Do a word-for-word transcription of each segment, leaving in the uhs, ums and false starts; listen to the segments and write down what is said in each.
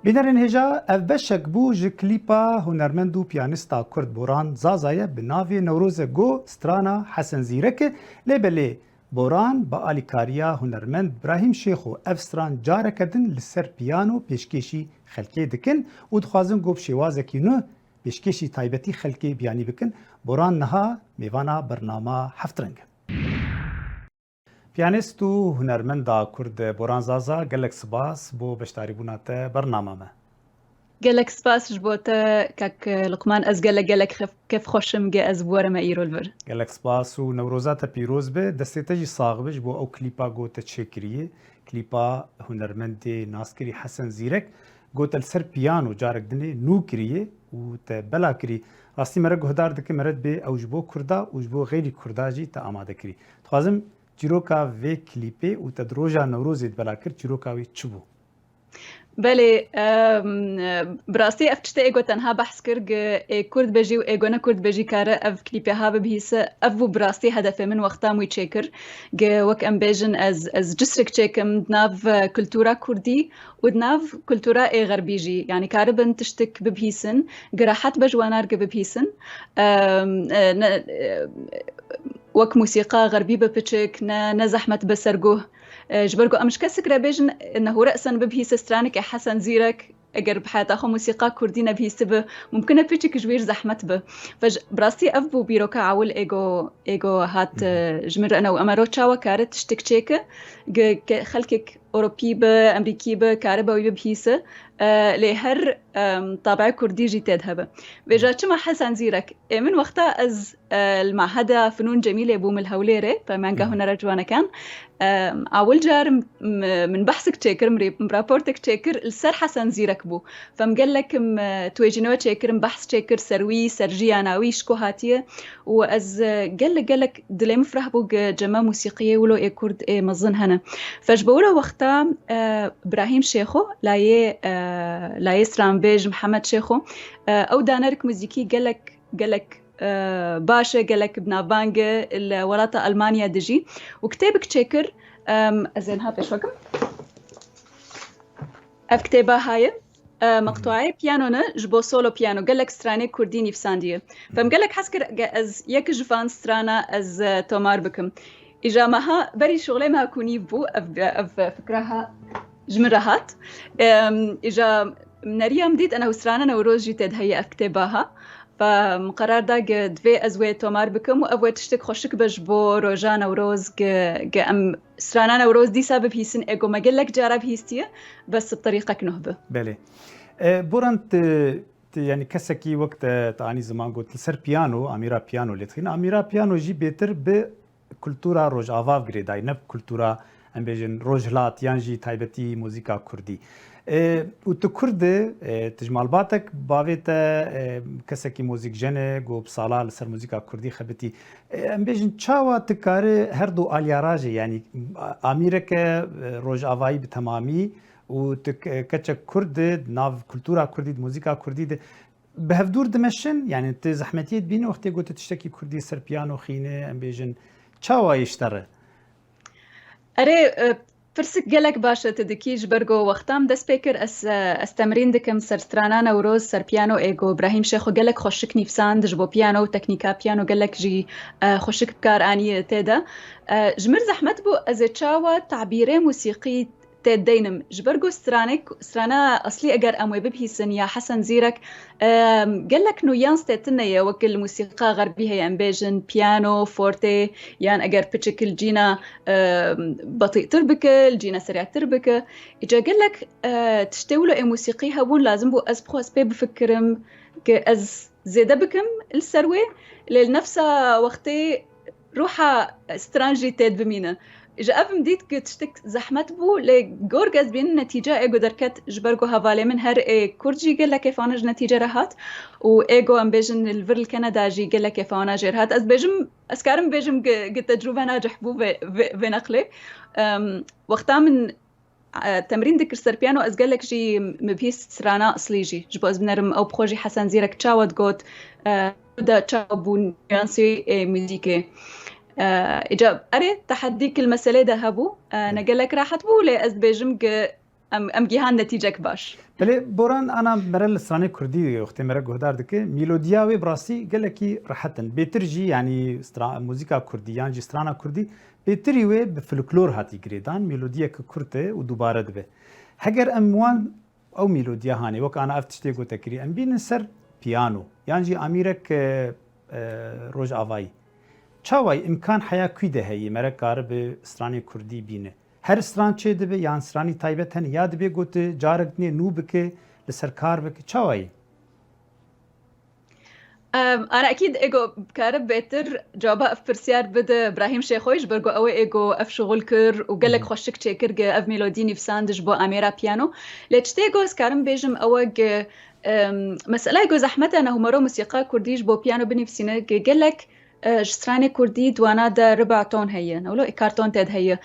Bînerên hêja, ev beşek bû ji klîpa hunermend û piyanista Kurd Boran Zaza ye bi navê Newroze Go, strana Hesen Zîrek e, lê belê Boran bi alîkariya hunermend Brahîm Şêxo ev stran careke din li ser piyano pêşkêşî xelkê dikin û dixwazin ku bi şêwazekî nû pêşkêşî taybetî xelkê biyanî bikin. Boran niha mêvana bernama Heft Reng e. Piyanîst û hunermenda Kurd Boran Zaza, gelek spas bo beşdarîbûna te bernama me. Gelek spas ji bo te, kak Luqman. Ez gelek, gelek xef-, kêfxweş im ge ez bi we re me îro li vir. Gelek spas û Newroza te pîroz be. Destê te jî sax be ji bo ew klîpa ku te çêkiriye. Klîpa hunermendê naskirî Hesen Zîrek, ku te li ser piyano carek dinê nû kiriye û te bela kirî. Rastî me re guhdar dike, me re dibê ew ji bo Kurda û ji bo xeyrî Kurda jî te amade kirî. Dixwazim çîroka vê klîpê û te di roja Newrozê di bela kir, çîroka wê çi bû? Belê, em, bi rastî ev tiştê êgo tenha behs kir, gi ê Kurd bejî û êgo ne Kurd bejî kare ev klîpê ha bibihîse. Ev bû bi rastî hedefê min wexta min wî çêkir. Gi wek em bêjin ez, ez cisrik çêkim di nav, e, kultura Kurdî û di nav kultura ê Xerbî jî. Yanî karibin tiştik bibihîsin, gi rehet be ji wan re gi bibihîsin. Em, e, ne, e, wek musîqa Xerbî be piçik, ne, ne zehmet be ser guh. E, ji ber ku em ji kesik re bêjin, nehure esen bibihîse stranekê Hesen Zîrek, eger bi heyata xwe musîqa Kurdî nebihîstibe, mumkin e piçik ji wî re zehmet be. Ve ji, bi rastî ev bû bîroka ewil êgo, êgo hat, Hı hı. e, ji min re, ene û em ero çawa kare tiştik çêke, ge, ke xelkek Ewropî be, Emerîkî be, karibe wî bibihîse, e, lê her, em, tabiê Kurdî jî tê de hebe. Vêca çima Hesen Zîrek? Ê min wexta ez, e, li Maheda Finûn Cemîlê bûm li Hewlêrê, Pemenga Hı hı. Hunera Ciwanekan. E, awil car m-, m-, min behsik çêkir, min rê-, min raportek çêkir, li ser Hesen Zîrek bû. Fem gelek m-, twêjînewe çêkir, min behs çêkir, ser wî, ser jiyana wî, ji ku hatiye. Û ez, e, gelek, gelek dilê min fireh bû ge cema musîqiyê wilo ê Kurd ê mezin hene. Fe ji bo wilo wexta, e, Brahîm Şêxo, layê, e, layê stranbêj Mihemed Şêxo, e, ew danerek muzîkî gelek, gelek, e, baş e, gelek bi navbang e, li welata Almanya dijî û kitêbik çêkir, em, ez ê niha pêş xwe kim. Ev kitêba haye, e, meqtuayê piyano ne, ji bo solo piyano, gelek stranê Kurdî nivîsandiye. Fem gelek hez kir, ge ez yek ji van strana ez, e, tomar bikim. Îja meha, berî şuxulê me ku nîv bû, ev, ev fikra ha ji min re hat. Em, îja neriya min dît, ene strana Newroz jî tê de heye ev kitêba ha. Ve min qerar da ge divê ez wê tomar bikim û ev wê tiştek xweşik be ji bo roja Newroz ge, ge em strana Newroz dîsa bibihîsin, êgo me gelek cara bihîstiye, bes bi terîqek nuh be. Belê. E, Boran, tu, tu, yanî kesekî wek te, te anî ziman got, li ser piyano, amîra piyano lê dixîne. Amîra piyano jî bêtir bi kultura Rojava girêdayî, ne bi kultura, em bêjin, Rojhilat yan jî taybetî muzîka Kurdî. E, û tu Kurd e, e, tu ji malbatek bavê te, e, kesekî muzîkjen e, ku bi sala li ser muzîka Kurdî xebitî. E, em bêjin, çawa tu kare her du aliyara jî, yanî a-, amîreke, e, Rojavayî bi temamî û tu ke-, keçek Kurd e, di nav kultura Kurdî, di muzîka Kurdî de, bi hevdûr dimeşin, yanî tu zehmetiyê dibînî wextê ku tu tiştekî Kurdî ser piyano xîne, em bêjin, çawa yê ji te re? Erê, e, pirsik gelek baş e tu dikî, ji ber ku wexta min dest pê kir, ez, e, ez temrîn dikim ser strana Newroz, ser piyano êgo Brahîm Şêxo gelek xweşik nîvsand, ji bo piyano û teknîka piyano gelek jî, e, xweşik bi kar anî tê de. E, ji min zehmet bû, ez ê çawa tabîrê musîqî tê deynim. Ji ber ku stranek-, strana eslî eger em wê bibihîsin ya Hesen Zîrek, em, gelek nuyans tê tune ye, wek li musîqa xerbî heye, em bêjin piyano, forte, yan eger piçik li cîna, em, betîtir bike, li cîna seryatir bike. Îca gelek, e, tiştê wilo ê musîqî hebûn, lazim bû ez bixwe ez pê bifikirim, ke ez zêde bikim li ser wê, lê li nefsa wextê ruha stran jî tê bimîne. Ji ev min dît ku tiştek zehmet bû, lê gor ez bînim netîca ê ku derket, ji ber ku hevalê min her ê Kurd jî gelek kêfane ji netîce re hat û ê ku em bêjin li vir li Kanada jî gelek kêfane jêr hat. Ez bêjim, ez karim bêjim ku, ku tecrûbe nacih bû vê, vê, vê neqlê. Em, wexta min e, temrîn dikir ser piyano, ez gelek jî min bihîst strana eslî jî. Ji bo ez binerim, ew bi xwe jî Hesen Zîrek çawa digot, e, da çawa bû nuansê, e, muzîkê. E, îca, erê, tehedî ki li meselê de hebû, e, ne gelek rahet bû, lê ez dibêjim ki em, em gihan netîcek baş. Belê Boran ana mere li stranê kurdî wextê mere guhdar dike, mîlodiya wê bi rastî gelekî rehet in. Bêtir jî, yanî stra-, muzîka kurdî yan jî strana kurdî bêtirî wê bi folklor hatî girêdan, mîlodiyeke kurt e û dubare dibe. Heger em wan ew mîlodiya hanê, wek ana ev tiştê gote kirî, em bînin ser piyano, yan jî amîrek, e, e, rojavayî. Çawa ye, îmkan heya kû de heye, mere kare bi stranê kurdî bîne? Her stran çê dibe, yan stranî taybet hene, ya dibe gote carek dinê nû bike, li ser kar bike, çawa ye? Em, ana ekîd êgo kare bêtir cewaba ev pirsyar bide Brahîm Şêxoyî, ji ber ku ew ê êgo ev şixul kir û gelek xweşik çêkir ge ev melodî nivîsand ji bo amêra piyano. Lê tiştê êgo ez karim bêjim ew e ge, em, mesela êgo zehmet e ne hûmero musîqa kurdî ji bo piyano binivîsîne ge gelek, e, ji stranê kurdî di wana de riba ton heye, ne wilo êkar ton tê de heye.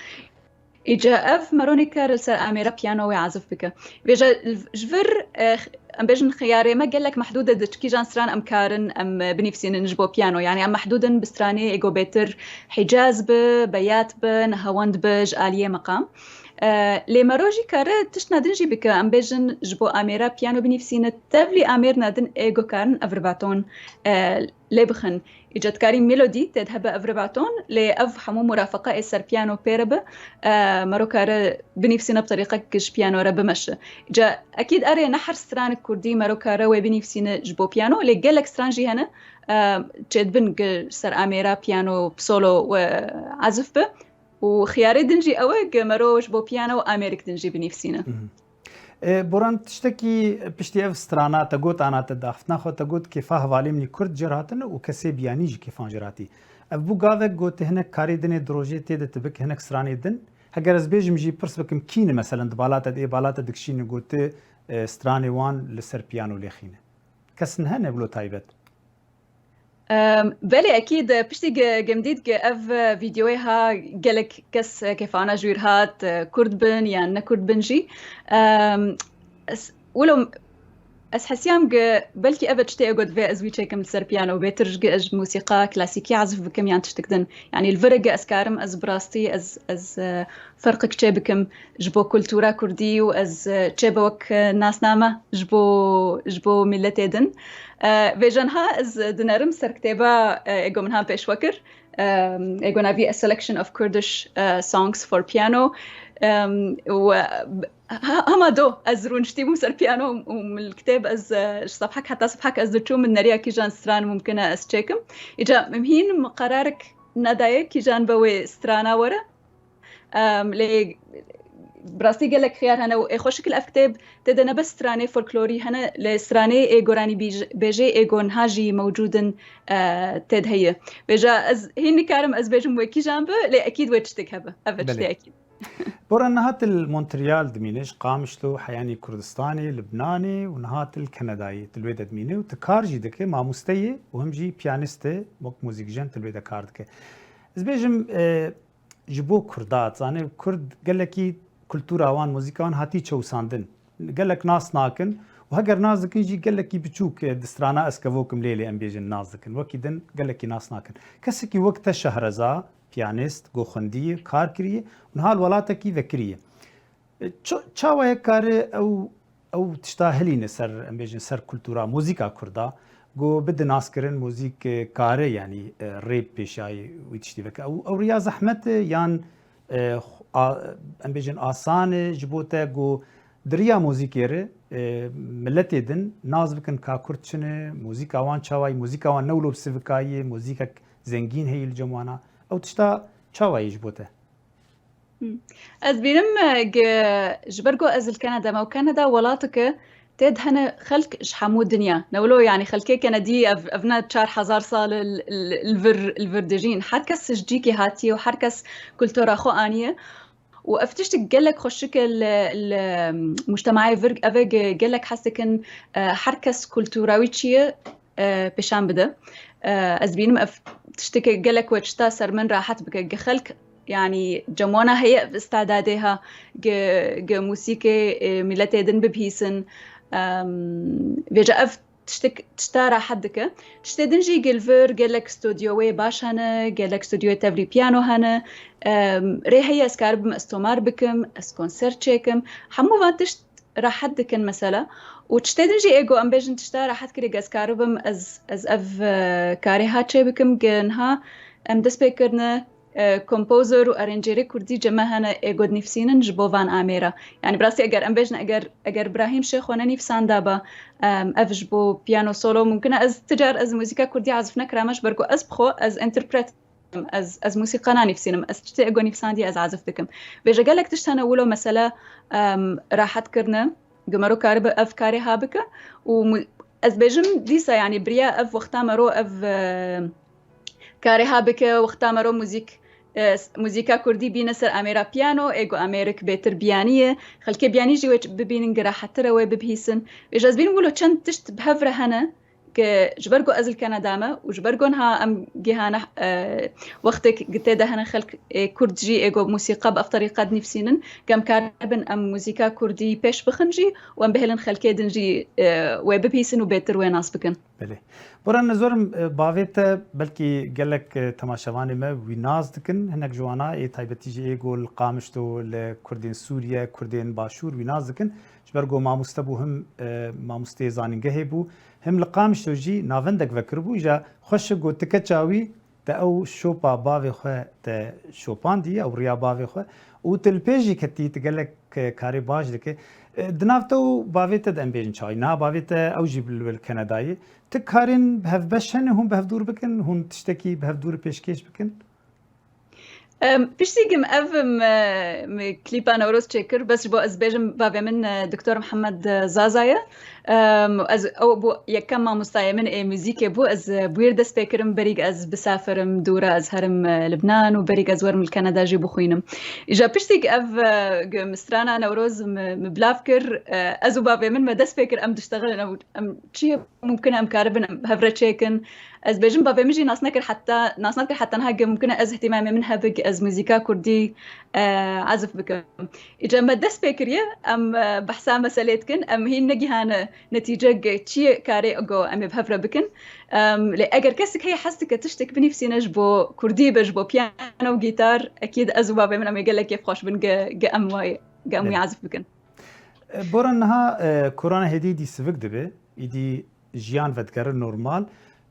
Îca ev mero nîkare li ser amêra piyano wê azif bike. Vêje ji vir, eh, em bêjin xiyarê me gelek mehdûd e, di çi kîjan stran em karin em, eh, binivîsînin ji bo piyano. Yanî em mehdûd in bi stranê êgo bêtir hicaz bi, beyat bi, nehewend bi ji aliyê meqam. Eh, lê mero jî kare tiştna din jî bike. Em bêjin ji bo amêra piyano binivîsîne, tevlî amêrna din êgo karin ev ribaton, eh, lê bixin. Îca dikarî melodî tê de hebe ev ribaton, lê ev hemû murafeqa ê ser piyano pê re be, e, mero kare binivîsîne bi terîqek ji piyano re bimeşe. Îca ekîd erê ne her stranek kurdî mero kare wê binivîsîne ji bo piyano, lê gelek stran jî hene, e, çêdibin gi ser amêra piyano bi solo we azif be. Û xiyarê din jî ew e gi mero ji bo piyano û amêrik din jî binivîsîne. Mhm. E, Boran, tiştekî piştî ev strana te got, ana te daxiftina xwe te got, kêfa hevalê min ê kurd jê re hatine û kesê biyanî jî kêfan jê re hatî. Ev bû gavek got, tu hinek karê dinê di rojê tê de tu bik hinek stranê din. Heger ez bêjim jî pirs bikim, kî ne, meselen, di bala te de, ê bala te dikişîne, got, tu, e, stranê wan li ser piyano lêxîne. Kes nihe ne wilo taybet? Em, belê, ekîd, piştî ge-, gemdît ge ev, e, vîdeoyê ha gelek kes, e, kêfana ji wî re hat, e, kurd bin yan ne kurd bin jî. Em, ez, wilo ez hesiyam ge belkî ev e tiştê ego divê ez wî çêkim li ser piyano, bêtir ji ge ez ji musîqa klasîkî ezif bikim yan tiştik din. Yanî li vir e ge ez karim ez bi rastî ez, ez, e, ferqek çê bikim ji bo kultura kurdî û ez, e, çê be wek, e, nasname ji bo, ji bo miletê din. E, vêje niha ez dinerim ser kitêba, e, êgo min ha pêşwe kir. E, êgo navî A Selection of Kurdish, e, Songs for Piano. E, û, e, ha-, hema do ez rûniştî bûm ser piyano û min li kitêb ez, e, ji sefhek heta sefhek ez diçûm, min neriya kîjan stran mumkin e ez çêkim. Îca min hîn min qerarek nedaye kîjan be wê strana were. Em, lê bi rastî gelek xiyar hene û ê xweşik li ev kitêb tê de ne bes stranê folklorî hene, lê stranê ê goranî bîj-, bêjê ê go niha jî mewcûd in, e, tê de heye. Vêja ez hîn nikarim ez bêjim wê kîjan bi, lê ekîd wê tiştek hebe. Ev e tiştê Belê. Ekîd. Boran, niha tu li Montreal dimîne, ji Qamişlo, heyanî Kurdistanê, Libnanê û niha tu li Kenedayê, tu li wê de dimîne û tu kar jî dike, mamoste yê û him jî piyanist e, wek muzîkjen tu li wê de kar dike. Ez bêjim, e, ji bo Kurda, zanê Kurd gelekî kultura wan, muzîka wan hatî çewsandin. Gelek nas nakin û heger nas dikin jî gelekî biçûk, e, di strana ez kevok im lê lê em bêjin nas dikin. Wekî din gelekî nas nakin. Kesekî wek te Şehreza, piyanist, goxindî ye, kar kiriye û niha li welatekî vekiriye. E, ço-, çawa ye kare ew, ew tişta hilîne ser, em bêjin, ser kultura, muzîka kurda, ku bide naskirin, muzîk, e, kare, yanî, e, rap pêşayî wî tiştî veke. Ew, ew riya zehmet e, yan, e, a-, em bêjin, asan e ji bo te, ku di riya muzîkê re, e, miletê din nas bikin ka kurd çi ne, muzîka wan çawa ye, muzîka wan ne wilo bi sivikayî ye, muzîkek zengîn heye li cem wana. Ew tişta çawa ye ji bo te? Hmm. Ez bînim, e, ge-, ji ber ku ez li Kanada me û Kanada welateke tê de hene xelk ji hemû dinya. Ne wilo, yanî xelkê Kanadî ev, ev ne çar hezar sal li, li, li vir, li vir dijîn. Her kes ji cîkê hatiye û her kes kultura xwe aniye. Û ev tiştek gelek xweşik e li, li, em, mujtemayê vir, ev e ge-, gelek hes dikin, e, her kes kultura wî çi ye, e, pêşan bide. E, ez bînim ev tişteke gelek we çita ser min rahet bike. Ge xelk, yanî cem wana heye ev istadadê ha, ge, ge musîkê, e, miletê din bibihîsin. Em, vêca ev tiştek, tişta rahet dike. Tiştê din jî gilvir gelek studyoyê baş hene, gelek studyoyê tevlî piyano hene. Em, rê heye ez karibim ez tomar bikim, ez konser çêkim. Hemû van tişt rahet dikin mesela. Û tiştê din jî ê ku em bêjin tişta rahet kirî ez karibim ez, ez ev, e, karê ha çê bikim, gi niha em dest pê kirine, e, kompozer û arêncêrê kurdî ceme hene ê ku dinivîsînin ji bo van amêra. Yani bi rastî eger em bêjin eger, eger Brahîm Şêxo nenivîsandaba, em, ev ji bo piyano solo mumkin e. Ez ti car ez muzîka kurdî azif nekirame ji ber ku ez bi xwe ez interpret ez, ez mûsîqa nanivîsînim, ez tiştê ego nivîsandiye ez azif dikim. Vêje gelek tişt hene wilo mesela, em, rahet kirine, ku mero karibe ev karê ha bike û mu-, ez bêjim dîsa, yani biriya ev wexta mero ev, e, karê ha bike, wexta mero muzîk, e, s-, muzîka kurdî bîne ser amêra piyano, ê ku amêrik bêtir biyanî ye, xelkê biyanî jî wê ç-, bibînin gi rahettir e wê bibihîsin. Vêje ez bînim wilo çend tişt bi hev re hene, Ke ji ber ku ez li Kanada me û ji ber ku niha em gihane, e, wextek gi tê de hene xelk, e, kurd jî ê ku musîqa bi ev terîqe dinivîsînin, ke em karibin em muzîka kurdî pêş bixin jî û em bihêlin xelkê din jî, e, wê bibihîsin û bêtir wê nas bikin. Belê. Boran, ez werim, e, bavê te belkî gelek, e, temaşevanê me wî nas dikin. Hinek ji wana ê taybetî jî ê ku li Qamişlo li Kurdên Sûriye, Kurdên Başûr wî nas dikin. Ji ber ku mamoste bû, him, e, mamosteyê zanîngehê bû, him li Qamişlo jî navendek vekiribû, îja xweş e ku ti keça wî te ew şopa bavê xwe te şopandî, ew riya bavê xwe, û tu li pêş jî ketî, tu gelek, e, karê baş dike. E, di nav te û bavê te de em bêjin çawa ye? Niha bavê te ew jî li, li Kanadayê. Ti karên bi hev beş hene hûn bi hev dûr bikin, hûn tiştekî bi hev dûr pêşkêş bikin? Em, piştî ku em ev, em, e, em klîpa Newroz çêkir, bes ji bo ez bêjim, bavê min, e, Doktor Mihemed, e, Zaza ye. Em, ez, ew bû yekem mamostayê min ê muzîkê bû. Ez, e, bi wî re dest pê kirim, berî ku ez bisafirim dûra, ez herim, e, Libnan û berî ku ez werim li Kanada jî bixwînim. Îja piştî ku ev, e, ku em strana Newroz min, min bilav kir, e, ez û bavê min me dest pê kir, em diştexilin, ew, em çi ye mumkin e em karibin em bi hev re çêkin. Ez bêjim, bavê min jî nas nekir heta, nas nekir heta niha ku mumkin e ez îhtîmamê min hebe ku ez muzîka kurdî, e, ezif bikim. Îca me dest pê kiriye, em, e, behsa meselê dikin, em hîn negihane netîce ku çi ye karê ku em ê bi hev re bikin. Em, lê eger kesek heye hez dike tiştek binivîsîne ji bo kurdî be, ji bo piyano û gîtar, ekîd ez û bavê min em ê gelek kêfxweş bin ku, ku em wayê, ku em wî Belê. ezif bikin. E, Boran, niha, e, korona hêdî dî sivik dibe, îdî jiyan vedigere normal.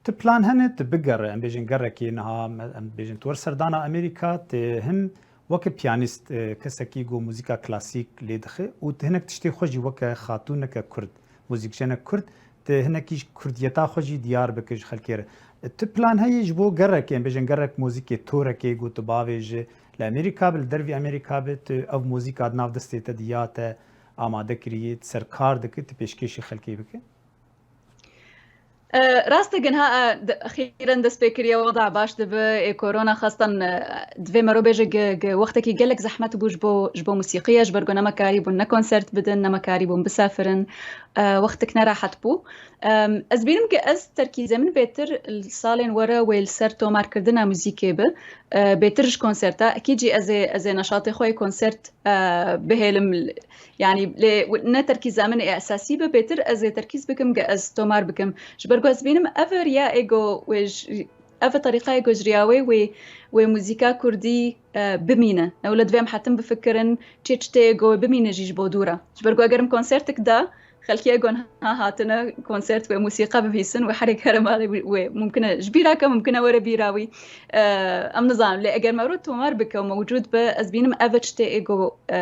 Tu plan hene tu bigere, em bêjin gerekê niha, me-, em bêjin tu wer serdana Amerîka, tu him weke piyanîst, e, kesekî ku muzîka klasîk lê dixe û tu hinek tiştê xwe jî weke xatûneke kurd, muzîkjenek kurd, tu hinekî ji kurdiyeta xwe jî diyar bike ji xelkê re. E, tu plan heye ji bo gerekê, em bêjin gerek muzîkê torekê ku tu bavêje, li Amerîka be, li dervî Amerîka be, tu ev muzîka di nav destê te de ya te amade kiriye, tu ser kar dike, tu pêşkêşî xelkê bike? E, rast e, ginha, e, de-, exîren dest pê kiriye, weda baş dibe, ê korona xastan, e, divê mero bêje ge-, ge-, wextekî gelek zehmet bû ji bo, ji bo musîqiye, ji ber ku ne me karîbûn ne konsert bidin, ne me karîbûn bisafirin, e, wextek nerahet bû. Em, ez bînim ku ez terkîzê min bêtir li salên were wê li ser tomarkirina muzîkê be, e, bêtir ji konserta. Ekîd jî ez ê, ez ê neşatê xwe yê konsert, e, bihêlim, yani lê ne terkîza min ê esasî be, bêtir ez ê terkîz bikim ku ez tomar bikim. Ji ber ku ez bînim ev riya ê ku wê ji, ev terîqa ê ku ji riya wê, wê, wê muzîka kurdî, e, bimîne. Ew li divê em hetin bifikirin, çi tiştê ê ku bimîne jî ji bo dû re. Ji ber ku eger em konsertek da, xelkê ê ku niha hatine konsert wê musîqa bibîsin, wê herêk here malê wê, wê mumkin e ji bîra ke, mumkin e were bîra wî. E, em nizanin, lê eger mewrûd tomar bike û mewcûd be, ez bînim ev e tiştê ê ku, e,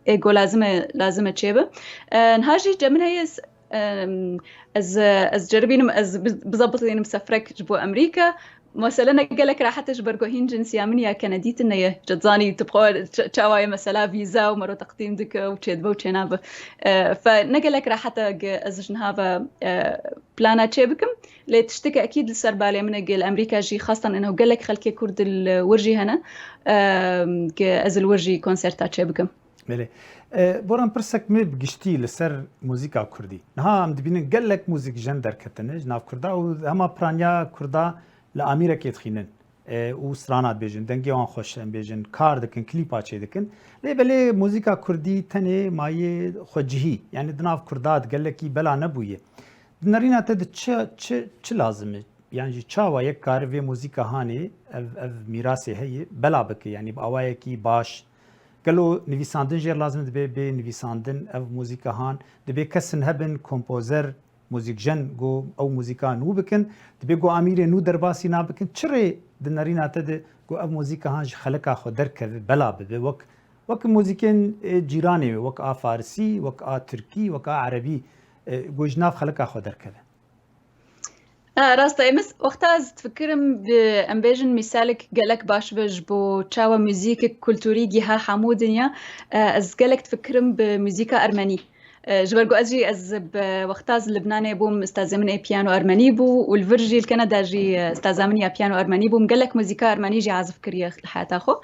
ê ku lazim e, lazim e çêbe. E, niha jî cem min heye, ez, em, ez, ez ceribînim, ez bi-, bizebitînim sefrek ji bo Amerîka. Mesele ne gelek rahet e ji ber ku hîn cinsiya min ya Kanadî tune ye. Ji zanî tu bi xwe ç-, çawa ye mesela vîza û mero teqdîm dike û çêdibe û çênabe. E, fe ne gelek rahet e ge-, ez ji niha ve, e, plana çê bikim. Lê tişteke ekîd li ser balê min e ge li Amerîka jî xastan ino gelek xelkê Kurd li wir jî hene, e, ge ez li wir jî konserta çê bikim. Belê. E, Boran, pirsek me bi giştî li ser muzîka kurdî. Niha em dibînin gelek muzîkjen derketine ji nav kurda û hema piraniya kurda li amîrekê dixînin, e, û strana dibêjin, dengê wan xweş e, em bêjin, kar dikin, klîpa çê dikin. Lê belê muzîka kurdî tenê mayê xwecihî, yani di nav kurda di gelekî bela nebûye. Di nerîna te de çi, çi, çi lazim e? Yan jî çawa yek kare vê muzîka hanê, ev, ev mîrasê heye, bela bike, yanî bi awayekî baş? Gelo nivîsandin jê lazim dibe bê nivîsandin, ev muzîka han, dibê kesin hebin, kompozer, muzîkjen, ku ew muzîka nû bikin, dibê ku amîrê nû derbasî na bikin. Çi rê di nerîna te de ku ev muzîka han ji xelika xwe derkeve, bela bibe, wek, wek muzîkên, e, cîranê wê, wek a farisî, wek a tirkî, wek a erebî, e, ku ji nav xelika xwe derkeve? E, rast e, Emis, wexta ez difikirim bi, em bêjin, mîsalek gelek baş be ji bo çawa muzîkek kulturî giha hemû dinya, e, ez gelek difikirim bi muzîka ermenî. E, ji ber ku ez jî, ez bi wexta ez li Libnanê bûm, stazê min ê piyano ermenî bû û li vir jî li Kanada jî, e, staza min ya piyano ermenî bûm. Gelek muzîka ermenî jî azif kiriye li heyata xwe.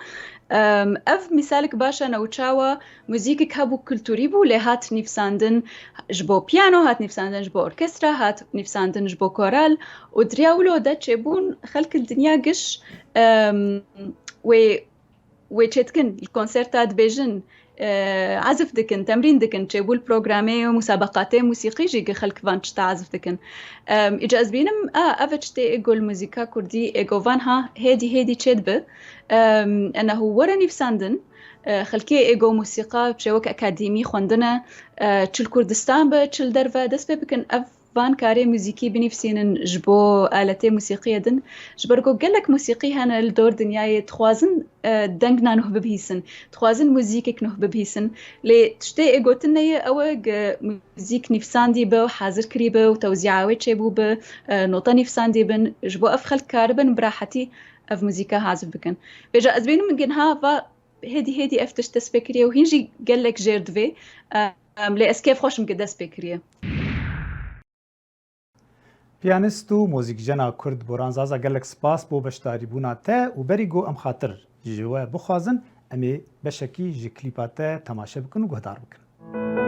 Em, ev mîsalek baş e, ne û çawa muzîkek hebû kulturî bû, lê hat nivîsandin ji bo piyano, hat nivîsandin ji bo orkestra, hat nivîsandin ji bo koral û di riya wilo de çêbûn xelk li dinya giş, em, wê, wê çêdikin, li konserta dibêjin, e, ezif dikin, temrîn dikin, çêbû li programê û musabeqatê musîqî jî gi xelk van tişta ezif dikin. Em, îca ez bînim, a, ev tiştê ê go li muzîka kurdî ê go van ha hêdî hêdî çêdibe. Em, enehu were nivîsandin, e, xelkê ê go musîqa bi şêwek akademî xwendine, e, çi li Kurdistan be, çi li derve, dest pê bikin ev van karê muzîkî binivîsînin ji bo aletê musîqiyê din. Ji ber ku gelek musîqî hene li dor dinyayê dixwazin, e, deng na nuh bibihîsin, dixwazin muzîkek nuh bibihîsin. Lê tiştê ê gotin neyê, ew e ge muzîk nivîsandî be û hazir kirî be û tewzîa wê çêbû be, e, nota nivîsandî bin, ji bo ev xelk karibin bi rahetî ev muzîka hazir bikin. Vêca ez bînim ginha va hêdî hêdî ev tişt dest pê kiriye û hîn jî gelek jêr divê. Em, lê ez kêfxweş im ke dest pê kiriye. Piyanist û muzîkjena Kurd Boran Zaza, gelek spas bo beşdarîbûna te û berî ku em xatir ji we bixwazin, em ê beşekî ji klîpa te temaşe bikin û guhdar bikin.